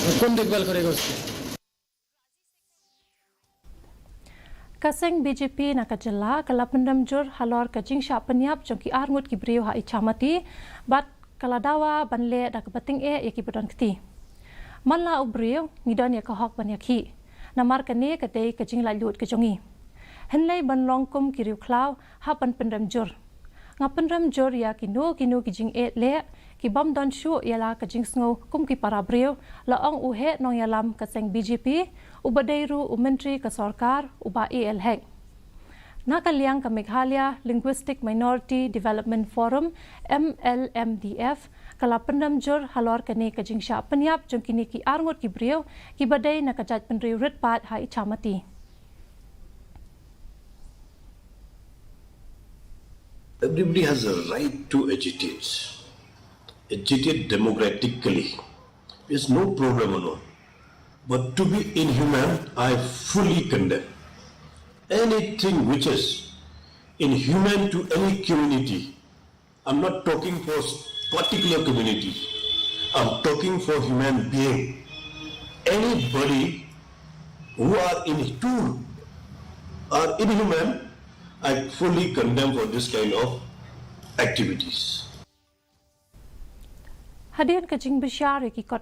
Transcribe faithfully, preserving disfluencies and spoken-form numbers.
कौन देखभाल करेगा उसकी? Ka seng B J P na ka jylla ka la pyndem jur halor ka jingshah pynïap jong ki arngut ki briew ha Ichamati, bad ka la dawa ban leh da kaba tyngeh ïa kiba don kti. Man la u briew, ngi don ïa ka hok ban ïakhih. Namar kane ka dei ka jinglaitluid ka jong ngi. Hynrei ban long kum ki riewkhlaw, hap ban pyndem jur. Nga pyndem jur ïa kino kino ki jingeh leh, ki bym don shuh ïa la ka jingsngew kum ki para briew, la ong u heh nongïalam ka seng B J P, uba dei ruh u myntri ka sorkar, u Bah A L Hek. Na ka liang ka Meghalaya Linguistic Minority Development Forum, M L M D F, ka la pyndem jur halor kane ka jingshah pynïap jong kine ki arngut ki briew, kiba dei na ka jaitbynriew rit paid ha Ichamati. Everybody has a right to agitate, agitate democratically. There's no problem at all. But to be inhuman, I fully condemn. Anything which is inhuman to any community, I'm not talking for particular community. I'm talking for human being. Anybody who are in, who are inhuman, I fully condemn for this kind of activities. Hadien ka jingbishar ïa ki kot